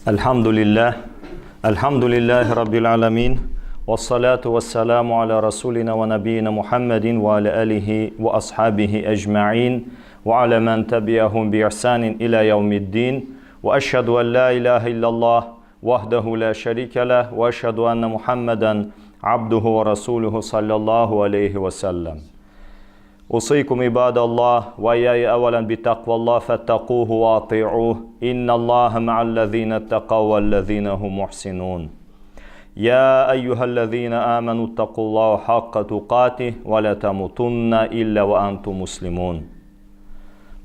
Әлхәмдүлилләһ, әлхәмдүлилләһи раббил аламин, вассалату вассаламу аля расулина ва набиина Мухаммадин ва аля алихи ва асхабихи әҗмәин, ва аля ман табиахум би ихсанин иля яумиддин, ва ашһаду ан ла илаһа иллаллаһ вахдаху ла шарика лах, ва ашһаду анна Мухаммадан абдуху ва расулуху саллаллаху алейхи ва саллям. أوصيكم عباد الله وإياي أولا بتقوى الله فاتقوه وأطيعوه إن الله مع الذين اتقوا والذين هم محسنون يا أيها الذين آمنوا اتقوا الله حق تقاته ولا تموتن إلا وأنتم مسلمون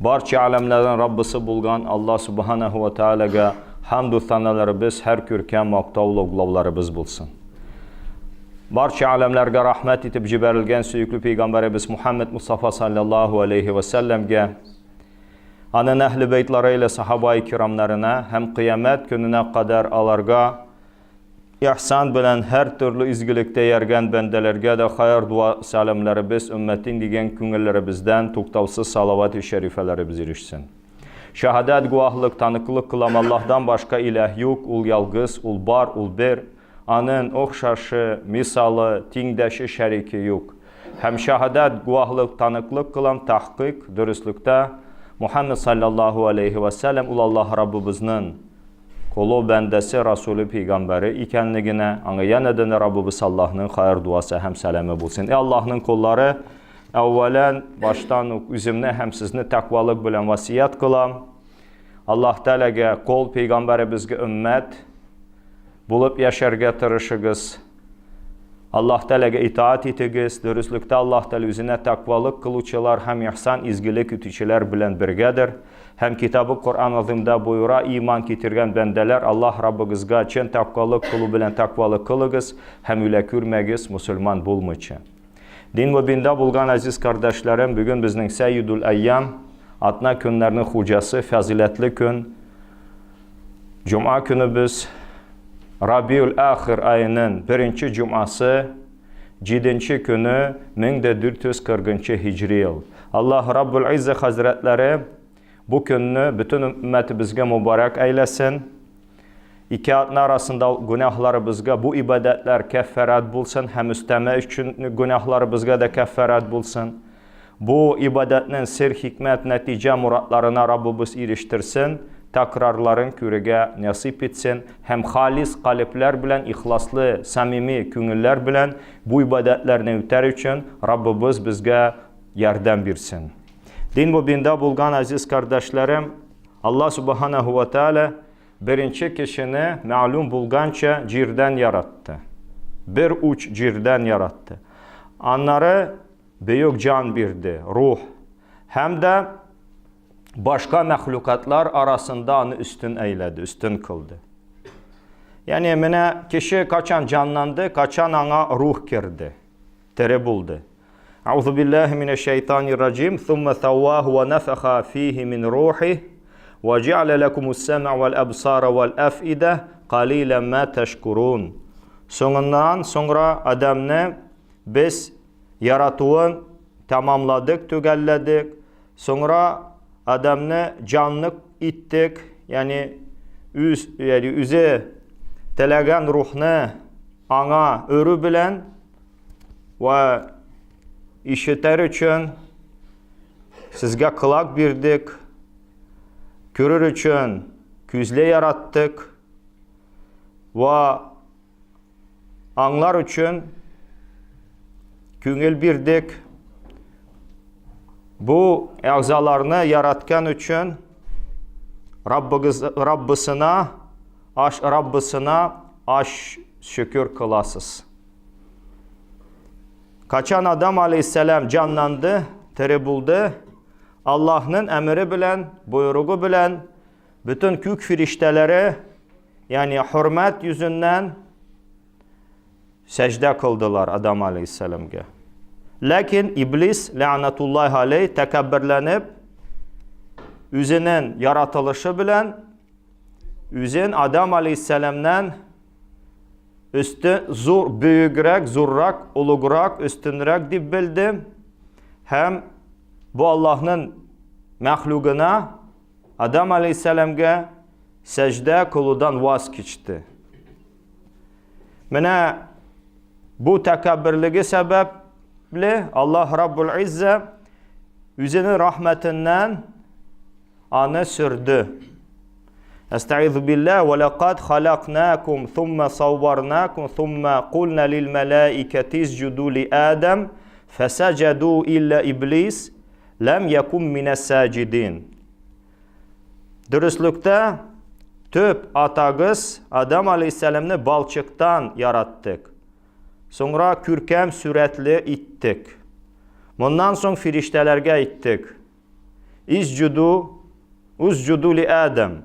Barça alemlerin Rabbisi bulgan Allah Subhanahu ve Teala'ga hamdü sanalarımız her kürken maktavlı uğlavlarımız bulsun. Barça alemlerge rahmet itip jiberilgen suyuklu Peygamberimiz Muhammed Mustafa sallallahu aleyhi ve sellemge, anın ehli beytleri ile sahabayı kiramlarına hem kıyamet gününe kadar alarga ihsan bilen her türlü izgilikte yergen bendelerge de hayır dua salamlarımız ümmetin digen küngüllerimizden tuktavsız salavat-ı şerifelerimiz erişsin. Şehadet guahlık tanıklık kılam Allah'dan başka ilah yok, ul yalgız, ul bar, ul bir, Anın oxşaşı, misalı, tiңдәше, şəriki yox. Həm şəhadət, guvahlıq, tanıqlıq qılan tahqiq, dürüstlükdə Muhammed sallallahu aleyhi və səlləm ul Allah Rabbimiznin kolu bəndəsi, Rasulü, Peyğəmbəri ikənliginə, ana yenə də Rabbimiz Allah'ın xayır duası həm sələmi bulsun. Ey Allah'ın qulları, əvvələn başdan üzümnə həm sizni təqvalıq bilən vəsiyyət qılam. Allah Teala'ya qol Peyğəmbərimizə ümmət булып яшәргә тырышыгыз. Allah Teala'ya itaat итегез. Дөреслекдә Allah Teala үзенә тәкъвалык кылучылар һәм ихсан изгелек итүчеләр белән бергәдер. Һәм китабы Коръән азимда буйра иман китергән бәндәләр Аллаһ Раббыгызга чын тәкъвалык кылу белән тәкъвалык кылыгыз һәм үлә күрмәгез мусульман булмыйча. Дин мөбиндә булган азиз кардәшләрем, бүген безнең Сәйидул Әйям, атна көннәрнең хуҗасы, фазиләтле көн. Cuma günü biz Rabiül Ahir ayının birinci cuması, 7. günü 1440 Hicri yıl. Allah Rabbül İzze Hazretleri bu günü bütün ümmetimizge mübarek eylesin. İki atna arasında günahlarımızga bu ibadetler kefferat bulsun. Hem üsteme üçün günahlarımızga da kefferat bulsun. Bu ibadetnin sir, hikmet, netice muratlarına Rabbimiz eriştirsin. Takrarların kürege nasip etsin. Hem halis kalipler bilen, ihlaslı, samimi küngüller bilen bu ibadetlerini öter için Rabbimiz bizge yardım bersin. Din bu binde bulgan aziz kardeşlerim, Allah Subhanahu ve Teala birinci kişini malum bulgança cirden yarattı. Bir uç cirden yarattı. Onları büyük can birdi, ruh. Hem de başka məxluqatlar arasında onu üstün eylədi, üstün kıldı. Yani mənə kişi kaçan canlandı, kaçan ana ruh kirdi, teri buldu. Euzu billahi mineşşeytanirracim. Thumma sawwahu ve nefeha fihi min ruhih ve ceale lekumus sem'a vel absara vel afide qalilan ma teşkurun. Soňundan sonra adamны biz yaratуын tamamladık, tügelledik. Sonra adamны canlı ittik. Yani üz, yani üze теләгән рухны аңа өрү белән вә ишетер өчен сезгә кылак бирдек, күрер өчен күзле яраттык вә аңлар өчен күңел бирдек. Бу әгъзаларны яраткан өчен Раббыгыз Раббысына аш Раббысына аш şükür kılasız. Kaçan Adam aleyhisselam canlandı, teri buldu. Allah'ın emri bilen, buyruğu bilen bütün kük firişteleri yani hürmet yüzünden secde kıldılar Adam aleyhisselam'a. Lakin iblis la'natullahi aleyh tekabbürlenip üzinin yaratılışı bilen üzün Adam aleyhisselam'dan üstün zur büyügrek, zurrak, ulugrak, üstünrek dip bildi. Hem bu Allah'ın məxluquna Adam aleyhisselam'a сәҗдә кылудан ваз кичте. Менә бу тәкәбберлеге сәбәпле Аллаһ Раббул Иззә үзенең рәхмәтеннән аны сөрде. Әстәгыйзу билләһ ва лакад халакнакум сумма савварнакум сумма кулна лил малаикати исҗуду ли Адам фасаҗаду илля иблис ләм якум минәс саҗидин. Дөреслектә, төп атагыз Адам алейһиссәламны балчыктан яраттык. Соңра күркәм сурәтле иттек. Моннан соң фириштәләргә әйттек. Исҗуду, усҗуду ли Адам.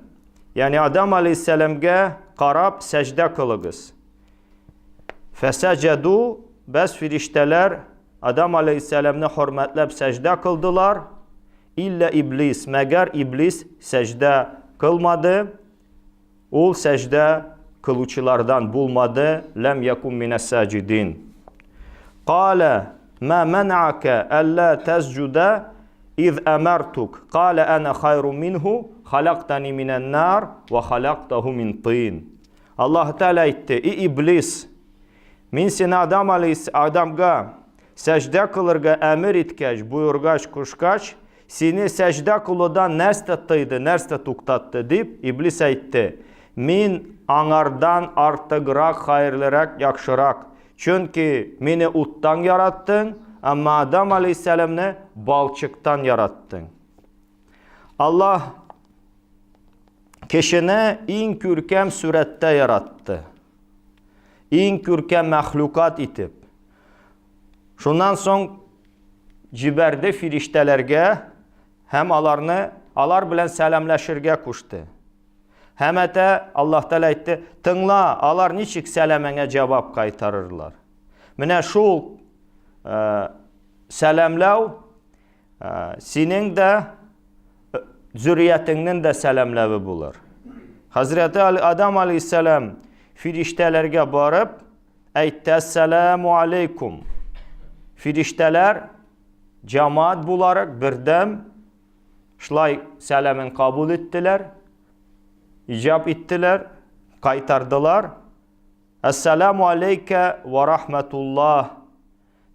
Ягъни Адам алейһиссәламгә карап сәҗдә кылыгыз. Фәсәҗәду, бәс фириштәләр Адам алейһиссәламны хөрмәтләп сәҗдә кылдылар. Илля иблис, мәгәр иблис сәҗдә кылмады. Ул сәҗдә кылучылардан булмады. Ләм якум минәс саҗидин. Калә ма мәнәака әллә тәсҗүдә из әмәртук. Калә әнә хайру минһу халактани минән нар ва халактаху мин тин. Аллаһ Тәгалә әйтте: "И иблис, мин сине Адам алейс Адамга сәҗдә кылырга әмер иткәч, боергач, кушкач, сине сәҗдә кылудан нәрсә тыйды, нәрсә туктатты?" дип, иблис әйтте: "Мин аңардан артыграк, хәерлерәк, яхшырак. Чөнки мине уттан яраттың, әмма Адам алейһиссәламне балчыктан яраттың." Аллаһ Кешене иң күркәм сурәттә яратты. Иң күркәм мәхлукат итеп. Шуннан соң җибәрде фириштәләргә һәм аларны алар белән сәламләшергә кушты. Һәм әтә Аллаһ Тәгалә әйтте, тыңла, алар ничек сәламеңә җавап кайтарырлар. Менә шул э, сәламләү Синең дә зөрриятеңнең дә сәламләве булыр. Хәзрәте Адам алейһиссәлам фириштәләргә барып әйтте: "Әссәламу алейкум." Фириштәләр җамаат буларак бердәм шулай сәламен кабул иттеләр, иҗап иттеләр, кайтардылар. Әссәламу алейка ва рахматуллах.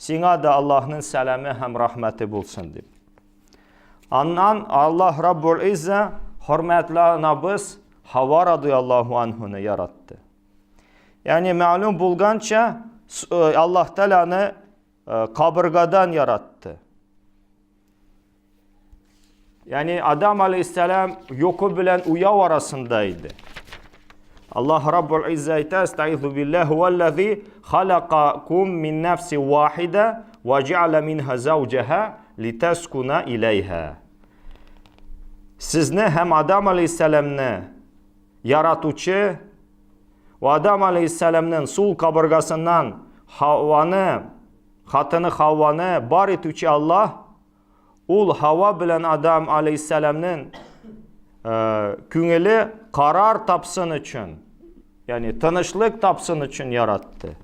Сиңа да Аллаһның сәламе һәм рәхмәте булсын дип. Аннан Аллаһ Раббул Изза хөрмәтле анабыз Хава радияллаһу анһуны яратты. Ягъни мәгълүм булганча, Аллаһ Тәгалә аны кабыргадан яратты. Ягъни Адам алейһиссәлам йокы белән уяу арасында иде. Аллаһ Раббул Изза әйтә, "Астагыйзу биллаһи хуаллази халакакум мин нафси вахида ва җа'ала минха зауҗаха литаскуна иләйха." Сезне һәм Адам алейһиссәламны яратучы ва Адам алейһиссәламның сул кабыргасыннан Хаваны, хатыны Хаваны бар итүче Аллаһ Ул Һава белән Адам алейһиссәламнең күңеле карар тапсын өчен, ягъни тынычлык тапсын өчен яратты.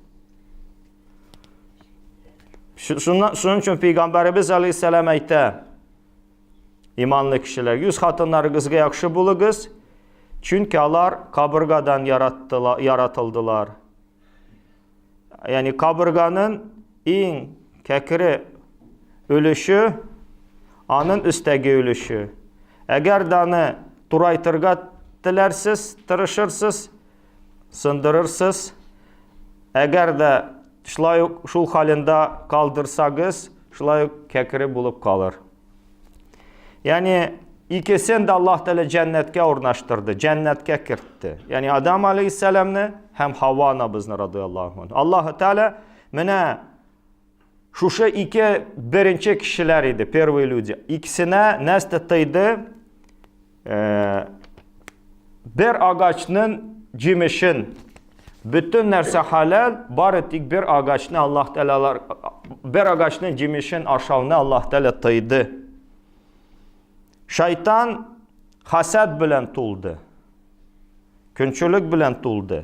Шуннан шуның өчен пәйгамбәребез алейһиссәлам әйтә, иманлы кешеләр, үз хатыннарыгызга яхшы булыгыз, чөнки алар кабыргадан яратылдылар. Ягъни кабырганың иң кәкре өлеше аның өстәге өлеше. Әгәр дә аны турайтырга теләрсез, тырышырсыз, сындырырсыз. Әгәр дә шулай ук шул халында калдырсагыз, шулай ук кәкре булып калыр. Ягъни икесен дә Аллаһ Тәгалә җәннәткә урнаштырды, җәннәткә кертте. Ягъни Адам алейһиссәламны һәм Хава анабызны радияллаһу анһу. Аллаһ Тәгалә менә шушы ике беренче кешеләр иде, первые люди. Икесенә нәрсә тыйды? Бер агачның җимешен бөтен нәрсә хәләл, бары тик бер агачны Аллаһ Тәгалә бер агачның җимешен ашауны Аллаһ Тәгалә тыйды. Шайтан хасад белән тулды. Көнчелек белән тулды.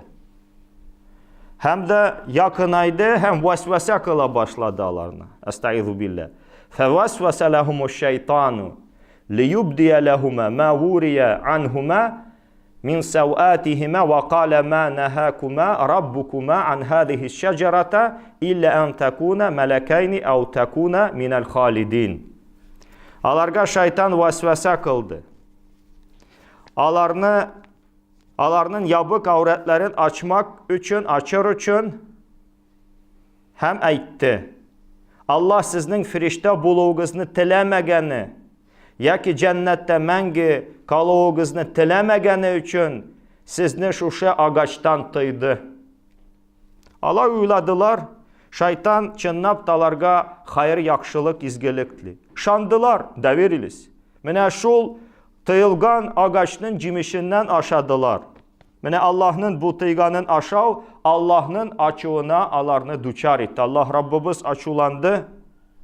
Һәм дә якынайды һәм вәсвәсә кыла башлады аларны. Әстәгыйзу билла. Фәвәсвәсә ләһуму шайтану лиюбдия ләһума ма вурия анһума. Мин сәүәтиһимә вә калә мә нәһәкүмә раббукума ан һәзиһи шәҗәрата илля ан тәкүнә мәләкәйни ау тәкүнә минәл халидин. Аларга шайтан вәсвәсә кылды. Аларны аларның ябык аурәтләрен ачмак өчен, ачыр өчен һәм әйтте: Аллаһ сезнең фириштә булуыгызны теләмәгәне яки җәннәттә мәңге калуыгызны теләмәгәне өчен сезне шушы агачтан тыйды. Алар уйладылар, шайтан чынлап та аларга хайыр, яхшылык, изгелек тели. Шандылар, доверились. Менә шул тыелган агачның җимешеннән ашадылар. Менә Аллаһның бу тыйганын ашау Аллаһның ачуына аларны дучар итте. Аллаһ Раббыбыз ачуланды,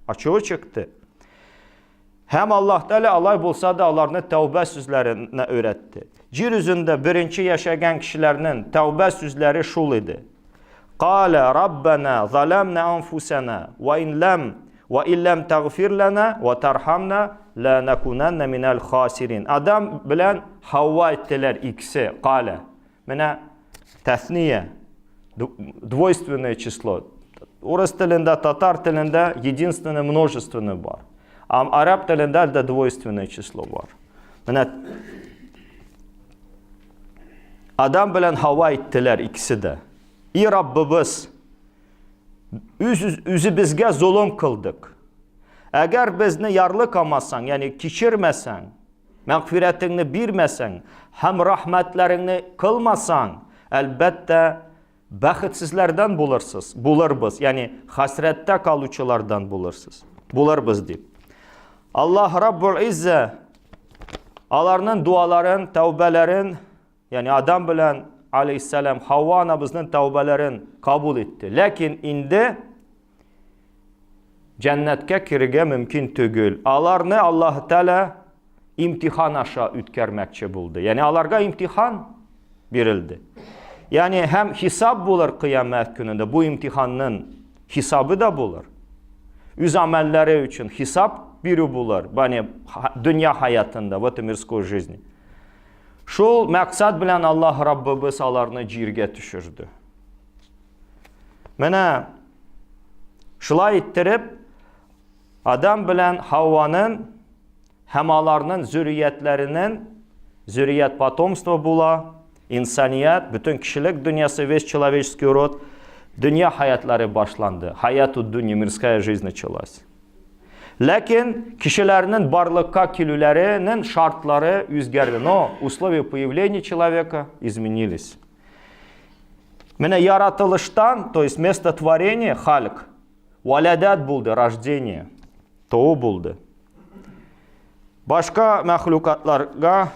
ачуы чыкты. Һәм Аллаһ Тәгалә алай булса да аларны тәүбә сүзләренә өйрәтте. Җир йөзендә беренче яшәгән кешеләрнең тәүбә сүзләре шул иде. Калә Раббана заламна анфусана ва ин лам ва иллам тагфир лана ва тархамна ла накунанна минал хасирин. Адам белән Хавва әйттеләр икесе, калә. Менә тәсния, двойственное число. Урыс телендә, татар телендә единственное множественное бар. А араб телендә дә двойственное число бар. Менә Адам белән Хава әйттеләр икесе дә. И Раббыбыз, үз үзебезгә золым кылдык. Әгәр безне ярлыкамасаң, ягъни кичермәсәң, Мәгъфирәтеңне бирмәсәң һәм рәхмәтләреңне кылмасаң, әлбәттә, бәхетсезләрдән булырсыз, булырбыз, ягъни хәсрәттә калучылардан булырсыз, булырбыз дип. Аллаһ Раббул Иззә аларның дуаларын, тәүбәләрен, ягъни Адам белән алейхиссалам Хава анабызның тәүбәләрен кабул итте. Ләкин инде Җәннәткә керергә мөмкин түгел. Аларны Аллаһ Тәгалә имтихан аша үткәрмәкче булды. Ягъни аларга имтихан бирелде. Ягъни һәм хисап булыр кыямәт көнендә. Бу имтиханның хисабы да булыр. Үз амәлләре өчен хисап бирү булыр. Ягъни дөнья хаятында, в этой мирской жизни. Шул максат белән Аллаһ Раббыбыз аларны җиргә төшерде. Менә шулай иттереп, Адам белән Хавваның һәм аларның зөриятләренең зөрият потомство була, инсаният, бөтен кешелек дөньясы, весь человеческий род, дөнья хаятлары башланды. Хаяту дөнья, мирская жизнь началась. Ләкин кешеләрнең барлыкка килүләренең шартлары үзгәрде. Но условия появления человека изменились. Менә яратылыштан, то есть место творения, хальк, валядат булды, рождение, туу булды. Башка мәхлукатларга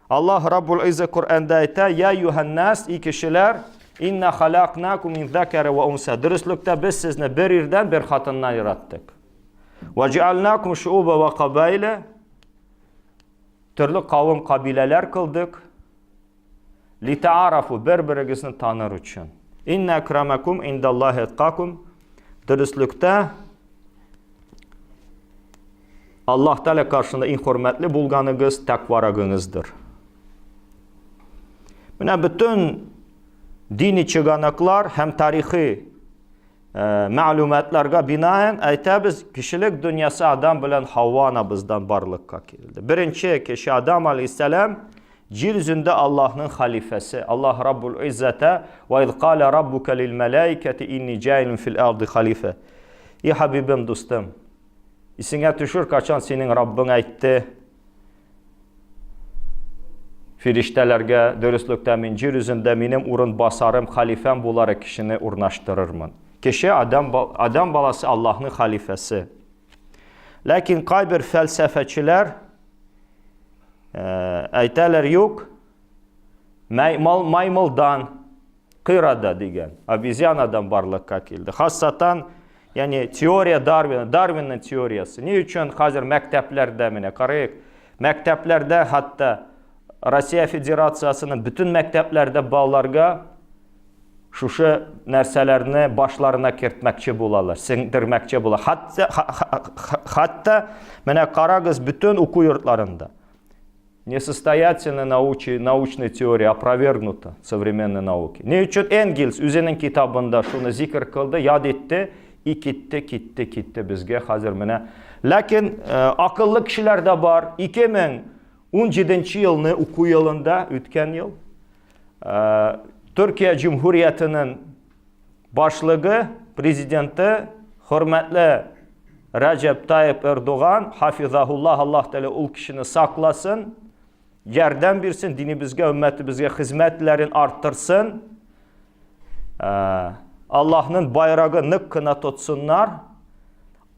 Аллаһ Раббул Иззә Коръәндә әйтә, Я юһаннас, и кешеләр, инна халакнакум мин закара ва унса. Дөреслектә без сезне бер ирдән, бер хатыннан яраттык. Ва җаалнакум шуба ва кабайла. Төрле кавым кабиләләр кылдык. Литаарафу, бер-берегезне таныр өчен. Инна акрамакум индаллахи аткакум. Дөреслектә Аллаһ Тәгалә каршында иң хөрмәтле булганыгыз тәкъварагыңыздыр. Менә бөтен дини чыганаклар һәм тарихи мәгълүматларга бинаен әйтәбез, кешелек дөньясы Адам белән Хава анабыздан барлыкка килде. Беренче кеше Адам алейхиссалам җир йөзендә Аллаһның халифәсе. Аллаһ Раббул Иззәтә ва из каля раббука лил малаикати инни җаилун фил арди халифа. И хабибым, дустым, исеңә төшер, качан синең Раббың әйтте, Фирештәләргә, дөреслектә мин җир йөзендә минем урын басарым, халифәм буларак кешене урнаштырырмын. Кеше Адам, Адам баласы Аллаһның халифәсе. Ләкин кайбер фәлсәфәчеләр әйтәләр юк, маймылдан, кыйрада дигән, обезьянадан барлыкка килде. Хассатан, ягъни теория Дарвина, Дарвинның теориясе. Ни өчен хәзер мәктәпләрдә менә карыйк, Мәктәпләрдә, хәтта Россия Федерациясенең бөтен мәктәпләрдә балаларга шушы нәрсәләрне башларына кертмәкче булалар, сеңдермәкче була. Хәтта, хәтта менә карагыз бөтен уку йортларында. Несостоятельная научная теория опровергнута современной науке. Ни өчен Энгельс үзенең китабында шуны зикр кылды, яд итте, и китте, китте, китте безгә хәзер менә. Ләкин э, акыллы кешеләр дә бар. 2017 елны уку елында, үткән ел, э, Төркия Җөмһүриятенең башлыгы, президенты, хөрмәтле Рәҗәп Тайып Эрдоган, хафизахуллах, Аллаһ Тәгалә ул кешене сакласын, ярдәм бирсен, динебезгә, өммәтебезгә хезмәтләрен арттырсын. Э, Аллаһның байрагы нык кына тотсыннар.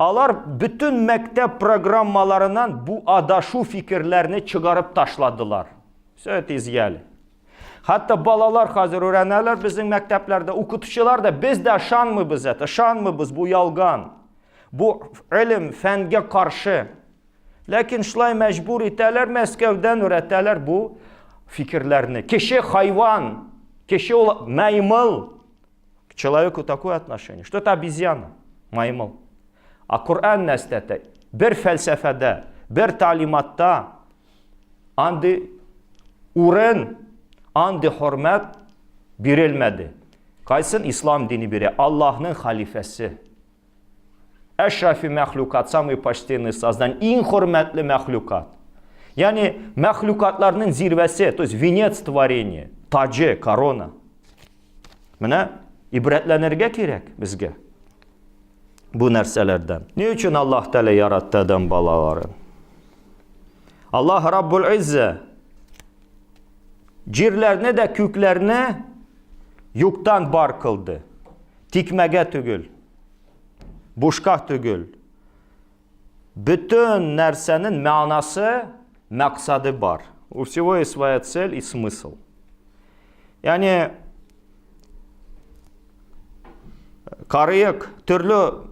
Алар бөтен мәктәп программаларыннан бу адашу фикерләрне чыгарып ташладылар. Все это изъяли. Хәтта балалар хәзер өйрәнәләр безнең мәктәпләрдә, укытучылар да без дә ышанмыйбыз это, ышанмыйбыз бу ялган. Бу илем фәнгә каршы. Ләкин шулай мәҗбүр итәләр, Мәскәүдән өйрәтәләр бу фикерләрне. Кеше хайван, кеше ул маймыл. К человеку такое отношение, что это обезьяна, маймыл. А Коръән нәрсә Бер фәлсәфәдә, бер талиматта Андый урын, андый хөрмәт бирелмәде. Кайсын ислам дине бирә? Аллаһның халифәсе. Әшрафи мәхлукат, самый почтенный создание, иң хөрмәтле мәхлукат. Ягъни мәхлукатларның зирвәсе, то есть венец творения, таҗы, корона. Менә ибрәтләнергә кирәк безгә бу нәрсәләрдән. Ни өчен Аллаһ Тәгалә яратты адәм балаларын? Аллаһ Раббул Иззә җирләрне дә күкләрне юктан бар кылды. Тикмәгә түгел. Бушка түгел. Бөтен нәрсәнең мәгънәсе, максаты бар. У всего есть своя цель и смысл. Ягъни карыйк, төрле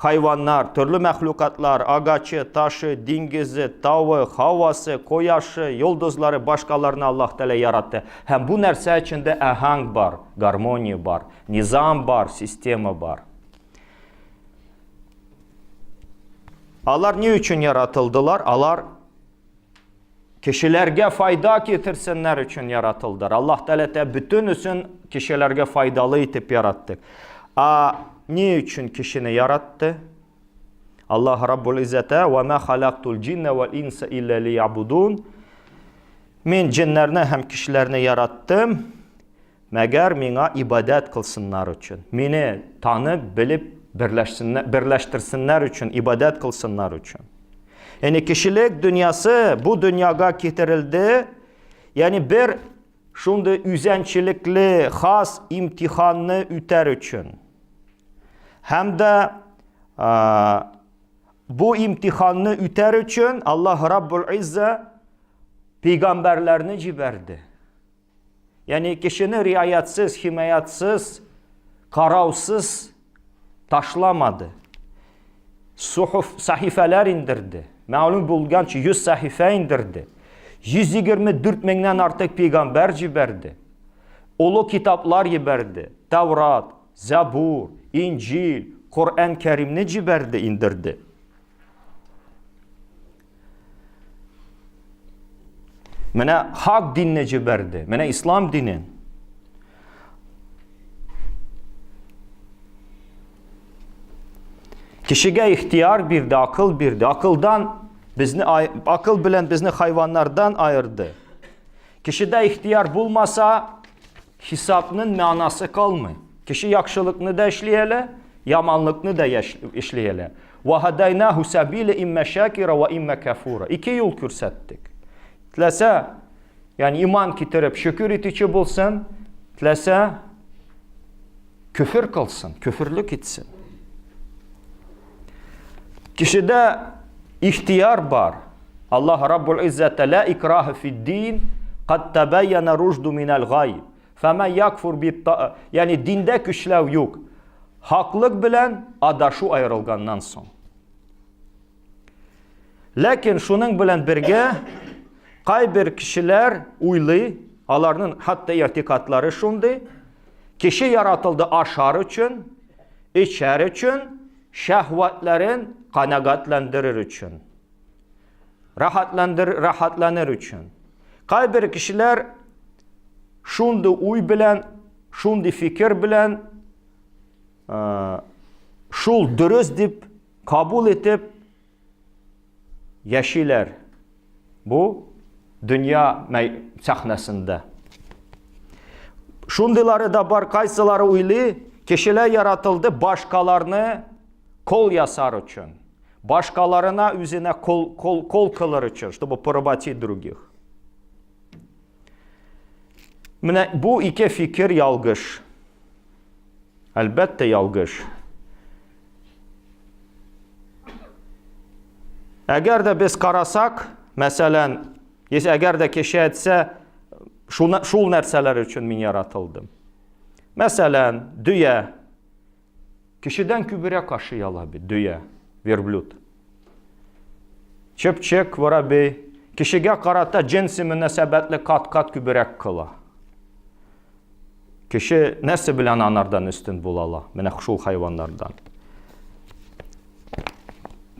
хайваннар, төрле мәхлукатлар, агачы, ташы, диңгезе, тавы, һавасы, кояшы, йолдызлары, башкаларны Аллаһ Тәгалә яратты. Һәм бу нәрсә эчендә аһәң бар, гармония бар, низам бар, система бар. Алар ни өчен яратылдылар? Алар кешеләргә файда китерсеннәр өчен яратылдылар. Аллаһ Тәгалә тә бөтенесен кешеләргә файдалы итеп яратты. А ни өчен кешене яратты? Аллаһ Раббул Иззәтә: "Ва ма халактул джинна вал инса илля лиябудун." Мин җиннәрне һәм кешеләрне яраттым, Мәгәр миңа ибадәт кылсыннар өчен, мине танып, белеп, берләштерсеннәр өчен, ибадәт кылсыннар өчен. Яни кешелек дөньясы бу дөньяга китерелде, яни бер шундый үзенчәлекле хас имтиханны үтәр өчен. Һәм дә бу имтиханны үтәр өчен Аллаһ Раббул Изза пәйгамбәрләрне җибәрде. Ягъни кешене риаятсыз, химаятсыз, караусыз ташламады. Сухуф сахифәләр индерде. Мәгълүм булганча 100 сахифә индерде. 124 меңнән артык пәйгамбәр җибәрде. Олы китаплар җибәрде. Таврат, Забур, Инҗил, Коръән Кәримне җибәрде, индерде. Менә хак динне җибәрде. Менә ислам динен. Кешегә ихтияр бирде, акыл бирде. Акылдан безне акыл белән безне хайваннардан аерды. Кешедә ихтияр булмаса, хисапның мәгънәсе калмый. Кеше яхшылыкны да эшли әле, яманлыкны да эшли әле. Ва һадайнаху сабиля имма шакира ва имма кафура. Ике юл күрсәттек. Теләсә, ягъни иман китереп шөкер итүче булсын, теләсә көфер кылсын, көферлек итсен. Кешедә ихтияр бар. Аллаһ Раббул Иззәтә ла икраһа фид-дин, кад табайяна рушду минәл гай. Фәмә якфур бит ягъни диндә көчләү юк. Хаклык белән адашу аерылганнан соң. Ләкин шуның белән бергә кайбер кешеләр уйлый, аларның хәтта игътикадлары шундый, кеше яратылды ашар өчен, эчәр өчен, шәһвәтләрен канәгатьләндерер өчен. Рәхәтләндер, рәхәтләнер өчен. Кайбер кешеләр шундый уй белән, шундый фикер белән шул дөрес дип кабул итеп яшиләр. Бу дөнья сәхнәсендә. Шундыйлары да бар, кайсылары уйлый, кешеләр яратылды башкаларны кол ясар өчен. Башкаларына үзенә кол, кол, кол кылыр өчен, чтобы поработить других. Менә бу ике фикер ялгыш. Әлбәттә, ялгыш. Әгәр дә без карасак, мәсәлән, если әгәр дә кеше әйтсә, шуны, шул нәрсәләр өчен мин яратылдым. Мәсәлән, дөя. Кешедән күбрәк ашый ала бит дөя, верблюд. Чепчек, воробей. Кешегә карата җенси мөнәсәбәтле кат-кат күбрәк кыла. Кеше нәрсә белән анардан өстен була ала? Менә шул хайваннардан.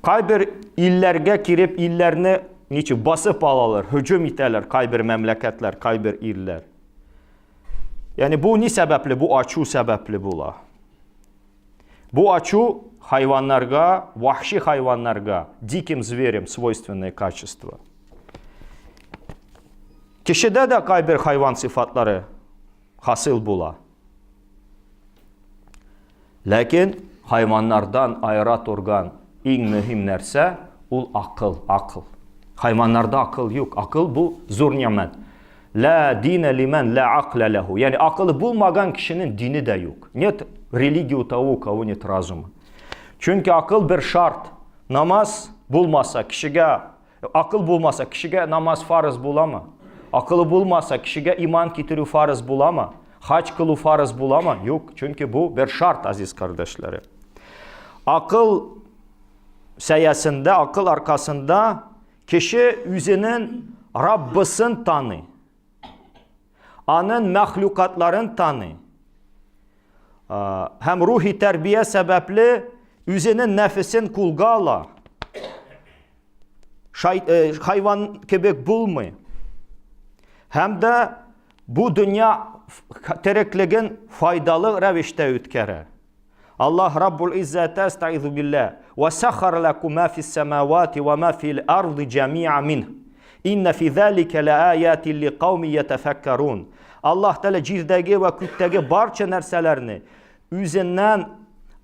Кайбер илләргә киреп, илләрне ничек басып алалар, һөҗүм итәләр кайбер мәмләкәтләр, кайбер илләр. Ягъни бу ни сәбәпле? Бу ачу сәбәпле була. Бу ачу хайваннарга, вахши хайваннарга, диким зверям свойственное качество. Кешедә дә кайбер хайван сыйфатлары хасил була. Ләкин хайваннардан аера торган иң мөһим нәрсә ул акыл, акыл. Хайваннарда акыл юк. Акыл бу зур нигъмәт. Ла дина лиман ла акля лаху. Ягъни акылы булмаган кешенең дине дә юк. Нет религии у того, у кого нет разума. Чөнки акыл бер шарт. Намаз булмаса кешегә Акыл булмаса, кешегә намаз фарыз буламы? Акылы булмаса, кешегә иман китерү фарыз буламы? Хаҗ кылу фарыз буламы? Юк, чөнки бу бер шарт, азиз кардәшләре. Акыл сәясендә, акыл аркасында кеше үзенең Раббысын таный. Аның мәхлукатларын таный. Һәм рухи тәрбия сәбәпле үзенең нәфесен кулга ала. Шай, э, хайван кебек булмый. Һәм дә бу дөнья тереклеген файдалы рәвештә үткәрә. Аллаһ Раббул Иззәтә астагыйзу билла. Ва сахара лакум ма фис самавати ва ма фил арди джамиа мин. Инна фи залика лааятин ликауми ятафаккарун. Аллаһ Тәгалә җирдәге вә күктәге барча нәрсәләрне үзеннән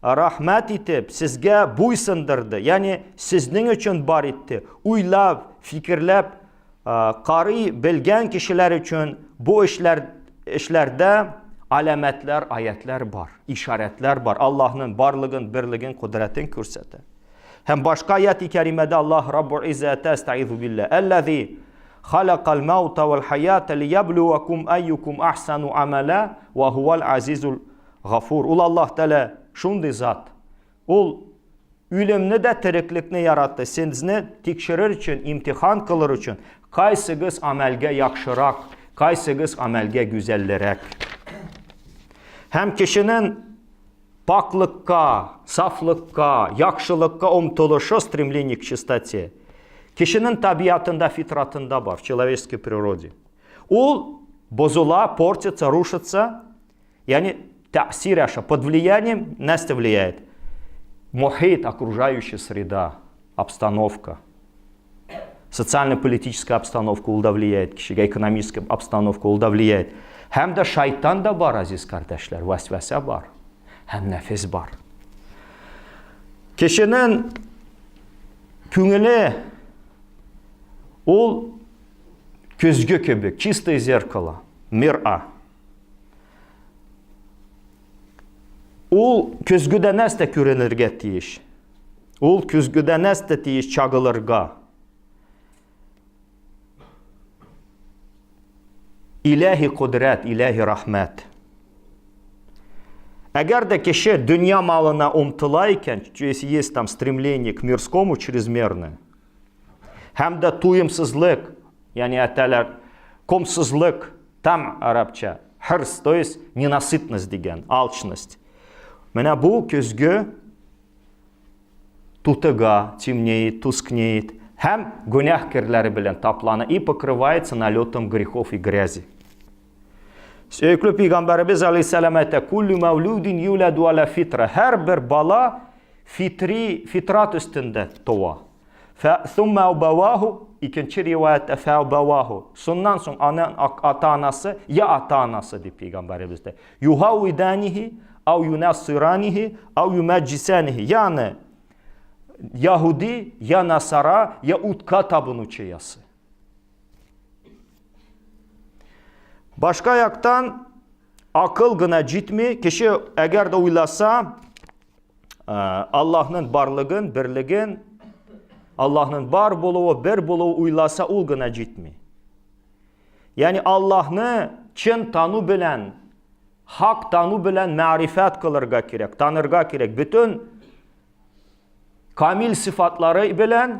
рәхмәт итеп сезгә буйсындырды. Ягъни сезнең өчен бар итте. Уйлап, фикерләп карый белгән кешеләр өчен бу эшләр эшләрдә аләмәтләр, аятлар бар, ишарәтләр бар. Аллаһның барлыгын, берлеген, кодрәтен күрсәтә. Һәм башка аят-и кәримәдә Аллаһ Раббул Иззәтә әстәгыйзу билла. Әлләзи халакал маута вал хаята лияблуакум айюкум ахсану амала ва хуал азизул гафур. Ул Аллаһ Тәгалә шундый зат. Ул үлемне дә тереклекне яратты. Сезне тикшерер өчен, имтихан кылыр өчен, кайсыгыз амәлгә яхшырак, кайсыгыз амәлгә гүзәллерәк. Һәм кешенең паклыкка, сафлыкка, яхшылыкка омтылышы, стремление к чистоте, кешенең табиатында, фитратында бар, в человеческой природе. Ул бозыла, портится, рушится, Ягъни тәэсир аша, под влиянием нәрсә влияет? Мохит, окружающая среда, обстановка. Социально-политическая обстановка ул да влияет кешегә, экономическая обстановка ул да влияет. Һәм дә шайтан да бар, азиз кардәшләр, вәсвәсә бар. Һәм нәфес бар. Кешенең күңеле ул көзге кебек, чистое зеркало, мира. Ул көзгедә нәрсә күренергә тиеш? Ул көзгедә нәрсә тиеш чагылырга? Иләһи кудрәт, иләһи рәхмәт. Әгәр дә кеше дөнья малына омтыла икән, если есть там стремление к мирскому чрезмерное, һәм дә туемсызлык, ягъни әтәләр, комсызлык, Там арабча хырс, то есть ненасытность дигән, алчность. Менә бу көзге тутыга, темнеет, тускнеет. Һәм гөнаһ керләре белән таплана и покрывается налетом грехов и грязи. Сөекле пәйгамбәребез алейһиссәлам әйтә, "Куллю мәүлүдин юладу аля фитра." Һәрбер бала фитри, фитрат өстендә туа. Фә сумма абаваху, икенче риваятта фә абаваху. Шуннан соң аның ата-анасы, я ата-анасы дип пәйгамбәребез дә. Юхауиданихи, ау юнасыранихи, ау юмаджисанихи. Ягъни Яһуди, я насара, я утка табынучы ясы. Башка яктан акыл гына җитми, кеше әгәр дә уйласа, Аллаһның барлыгын, берлеген, Аллаһның бар булуы, бер булуы уйласа, ул гына җитми. Ягъни Аллаһны чын тану белән, хак тану белән мәгърифәт кылырга кирәк, танырга кирәк. Бөтен камил сыйфатлары белән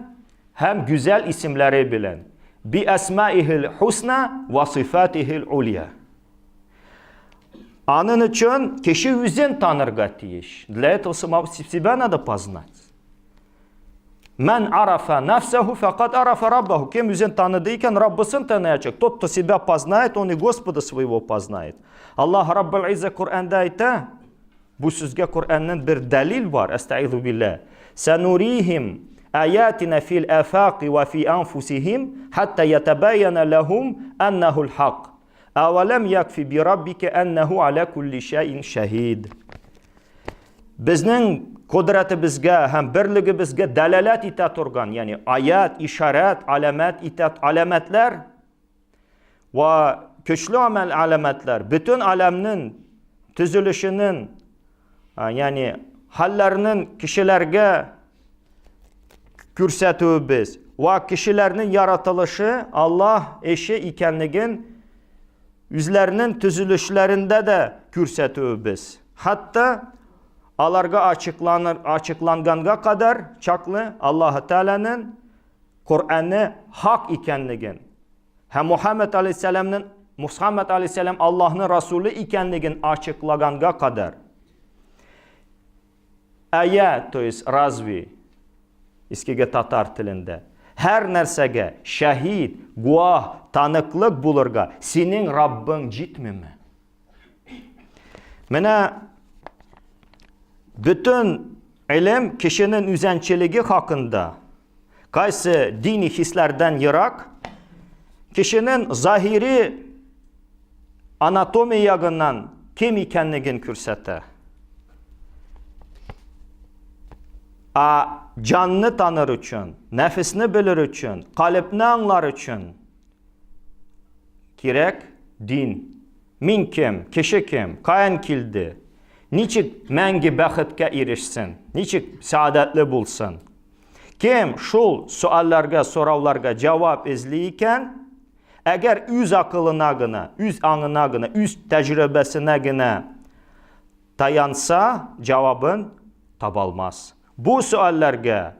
һәм гүзәл исемләре белән. Би әсмаихил хусна ва сыйфатихил улья. Аның өчен кеше үзен танырга тиеш. Для этого самого себя надо познать. Мән арафа нафсаху факат арафа раббаху. Кем үзен таныды икән, Раббысын таныячак. Тот, кто себя познает, он и Господа своего познает. Аллаһ Раббул Изза Коръәндә әйтә, бу сүзгә Коръәннән бер дәлил бар, әстәгыйзу билләһ. Санурихим аятина фил афaqи ва фи анфусихим хатта ятабайяна лахум аннаху алхак. Авалам якфи би раббика аннаху аля кулли шайин шахид. Безнең кодрәтебезгә һәм берлегебезгә дәлаләт итә торган, ягъни аят, ишарәт, аләмәт итә, аләмәтләр ва көчле амәл аләмәтләр бөтен аләмнең төзелешенең, ягъни хәлләренең кешеләргә күрсәтүебез ва кешеләрнең яратылышы Аллаһ эше икәнлеген үзләренең төзелешләрендә дә күрсәтүебез. Хәтта аларга ачыкланыр, ачыкланганга кадәр чаклы Аллаһ Тәгаләнең Коръәне хак икәнлеген һәм Мухаммед алейһиссәламның Мухаммед алейһиссәлам Аллаһның расулы икәнлеген ачыклаганга кадәр. Әя, то есть разве, искеге татар телендә, һәр нәрсәгә шәһид, гуаһ, таныклык булырга синең Раббың җитмиме? Менә бөтен илем кешенең үзәнчелеге хакында, кайсы дини хисләрдән ерак, кешенең заһири анатомия ягыннан кем икәнлеген күрсәтә. А җанны таныр өчен, нәфесне белер өчен, калебне аңлар өчен кирәк дин. Мин кем, кеше кем, каян килде, ничек мәңге бәхеткә ирешсен, ничек сәгадәтле булсын. Кем шул суалларга, сорауларга җавап эзли икән, әгәр үз акылына гына, үз аңына гына, үз тәҗрибәсенә генә таянса, җавабын таба алмас. Бу суалларга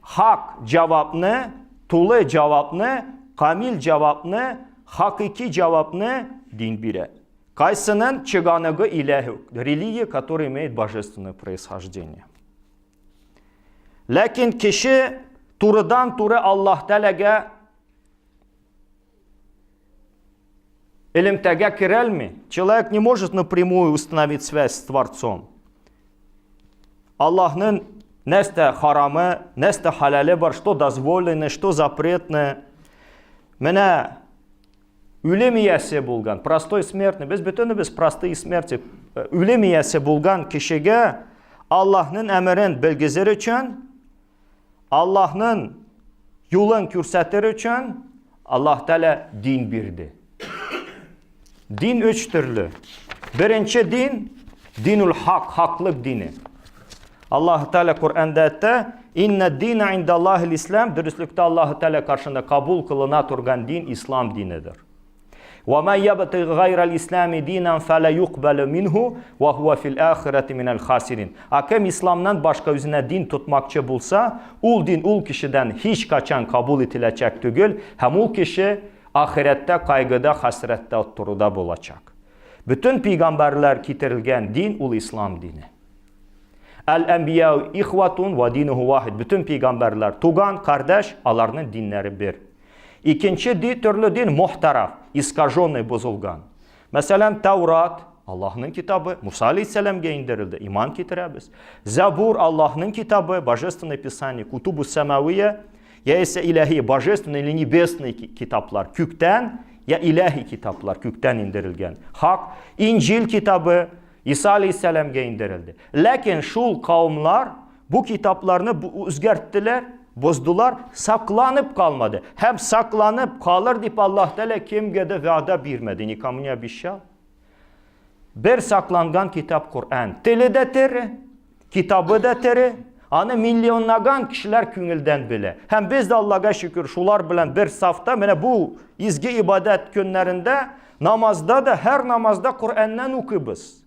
хак җавапны, тулы җавапны, камил җавапны, хакыйки җавапны дин бирә. Кайсының чыганыгы иләһи, религия, которая имеет божественное происхождение. Ләкин кеше турыдан-туры Аллаһ Тәгаләгә элемтәгә керәлми. Человек не может напрямую установить связь с Творцом. Аллаһның нәрсә харамы, нәрсә хәләле бар, что дозволено, что запретно. Менә Үлем иясе булган, простой смертный, без бөтенебез простые смерти, э, үлем иясе булган кешегә Аллаһның әмерен белгезер өчен, Аллаһның юлын күрсәтер өчен Аллаһ Тәгалә дин бирде. Дин өч төрле. Беренче дин динул хак, хаклык дине. Аллаһ Тәгалә Коръәндә әйтә, Инна дина индаллаһил ислам, дөреслектә Аллаһ Тәгалә каршында кабул кылына торган дин ислам динедер. Ва ма ябтагы гайрал ислами динан фала юкбалу минху ва хуа фил ахирати минал хасирин. А кем исламнан башка үзенә дин тотмакчы булса, ул дин ул кешедән һич качан кабул ителәчәк түгел, һәм ул кеше ахирәттә кайгыда, хәсрәттә торуда булачак. Бөтен пәйгамбәрләр китерелгән дин ул ислам дине. Әл-әнбия ихватун ва динуху вахид. Бөтен пәйгамбәрләр туган, кардәш, аларның диннәре бер. Икенче ди төрле дин мухтараф, искаженный, бозылган. Мәсәлән, Таурат Аллаһның китабы, Муса алейһиссәламгә индерелде, иман китерәбез. Забур Аллаһның китабы, Божественное Писание, Кутубу Самавия, яисә илаһи, божественный или небесный китаплар, күктән, я илаһи китаплар, күктән индерелгән. Хак, Инҗил китабы, Иса алейһиссәламгә индерелде. Ләкин шул кавымлар бу китапларны үзгәрттеләр, боздылар, сакланып калмады. Һәм сакланып калыр дип Аллаһ Тәгалә кемгә дә вәгъдә бирмәде, никому не обещал. Бер сакланган китап Коръән. Теле дә тере, китабы да тере. Аны миллионлаган кешеләр күңелдән белә. Һәм без дә Аллага шөкер, шулар белән бер сафта, менә бу изге ибадәт көннәрендә намазда да һәр намазда Коръәннән укыйбыз.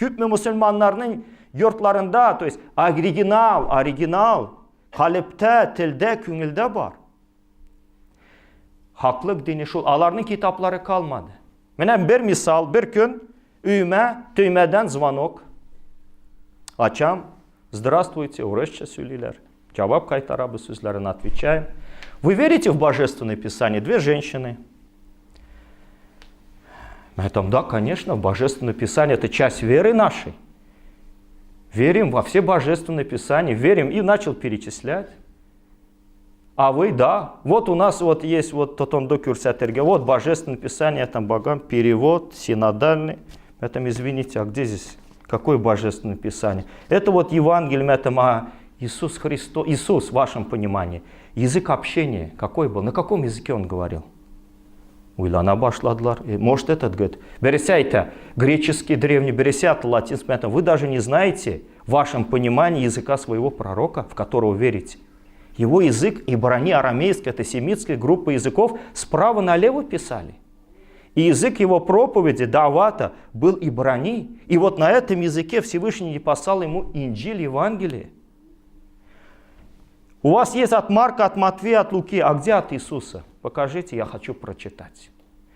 Күпме мусульманнарның йортларында, то есть оригинал, оригинал, калептә, телдә, күңелдә бар. Хаклык дине шул, аларның китаплары калмады. Менә бер мисал, бер көн өемә төймәдән звонок. Ачам, здравствуйте, урысча сөйлиләр. Җавап кайтарабыз сүзләрен, отвечаем. Вы верите в Божественное Писание? Две женщины. На этом, да, конечно, Божественное Писание – это часть веры нашей. Верим во все Божественные Писания, верим. И начал перечислять. А вы, да, вот у нас вот есть вот тотонды күрсәтергә, вот Божественное Писание, там богам, перевод, синодальный. Этом, извините, а где здесь, какое Божественное Писание? Это вот Евангелие, это а Иисус Христос, Иисус в вашем понимании. Язык общения какой был? На каком языке он говорил? Уйлана башладылар. Может этот, говорит, берсе это греческий древний, берсе это латинский, это вы даже не знаете в вашем понимании языка своего пророка, в которого верите. Его язык ибрани арамейский, это семитская группа языков, справа налево писали. И язык его проповеди, давата, был ибрани. И вот на этом языке Всевышний не послал ему Инджиль, Евангелие. У вас есть от Марка, от Матфея, от Луки, а где от Иисуса? Покажите, я хочу прочитать.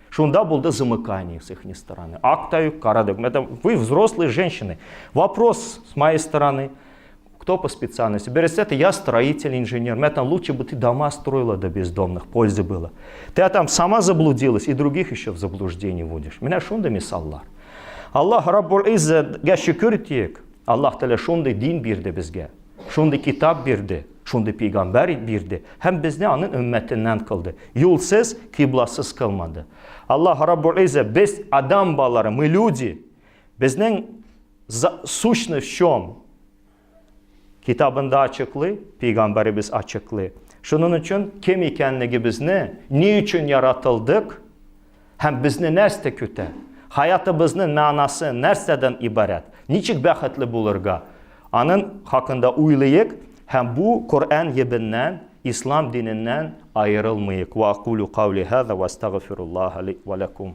Шунда булды замыкание с их стороны. Ак та юк, кара да юк. Это вы взрослые женщины. Вопрос с моей стороны. Кто по специальности? Берсе, это я строитель, инженер. Меня там лучше бы ты дома строила до бездомных, пользы было. Ты там сама заблудилась и других еще в заблуждение вводишь. Менә шундый мисаллар. Аллаһ Раббул Иззәгә шөкер итик. Аллаһ Тәгалә шундый дин бирде безгә. Шундый китап бирде, шундый пәйгамбәр бирде һәм безне аның өммәтеннән кылды. Юлсыз, кыйбласыз кылмады. Аллаһ Раббул Иззә без адам балалары, мы люди. Безнең сущность в чем? Китабында ачыклый, пәйгамбәребез ачыклый. Шуның өчен кем икәнлегебезне, ни өчен яратылдык һәм безне нәрсә көтә? Хаятыбызның мәгънәсе нәрсәдән ибарәт? Ничек бәхетле булырга? Аның хакында уйлыйк һәм бу Коръән ебеннән, ислам диненнән аерылмыйк. Ва акулю каули хаза ва астагфируллаһа ли ва лакум.